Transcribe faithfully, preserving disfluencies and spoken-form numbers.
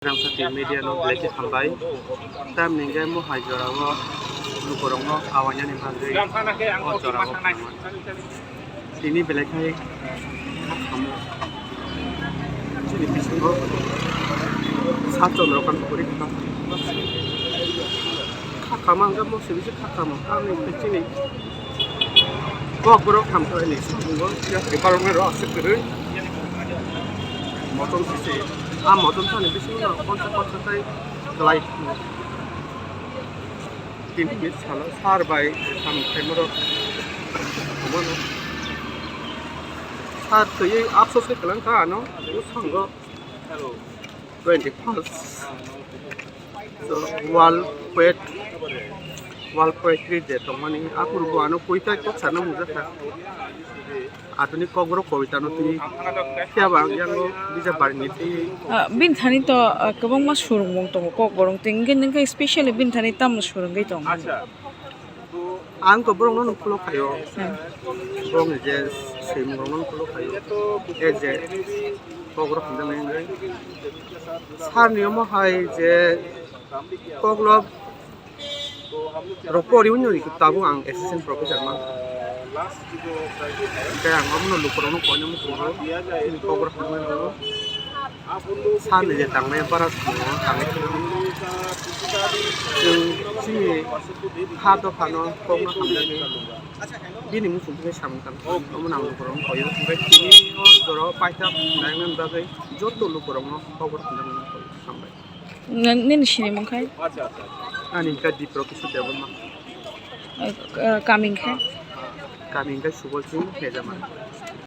Rangchak media no belai khe hambai. Tamni hwnkhe mohai jora o lukurok no awainani bagwi o jora o phangma. Tini belai khai kha kamo. Chini bisingo sa Chandrakant pori kha. Kha kama hwnkhe mostly bisi kha kamo. Tamni hwnkhe chini Kokborok hamkrai ni samungo ya ke balong ro aswk kwrwi. Motom sisi. A motom sani bisingo konsa konsa tai kwlai. Tini ni salo sar bai samung khaimoro. Omono. Sar twiwi afsos khe kwlang kha ano. Bwskango twenty first. So, World Poet, World Poetry Day tongmani, aphuru bo ano poita kok sana mujak kha. Atuni kokborok kowita no twi phiya ba ang yango bijap barini twi. Ah, bini thani to, ah, kwbangma surungmung tongo kokborok twi, hwnkhe, hwnkhe specially bini thani tamo surungwi tongo? Ang to borokno nukhulo khaio. Hmm. Borokni je swimung rokno nukhulo khaio. E je kokborok hamjaknai wngwi. Sarni omo hai je koklo rok poriwi no tabuk ang assistant professor man. Tei ang omono lukurokno koinwi muchungo. Kokborok hamjaknai rokno. Sani je tangmani bara swngo, tangwi thangwi. Chwng chini ha dophano kokno hamjakgwi bini muchung twi samung tang. Omo nang lukurokno koyo. Hwnkhe tini o jora o paithak nainani bagwi joto lukurokno kokborok hamjaknai koi. Hambai. Nini sinimung khai? Ani hwnkhe Dipro Kishore Debbarma. Kami hwnkhe? Kami hwnkhe Subol Singh Hejama.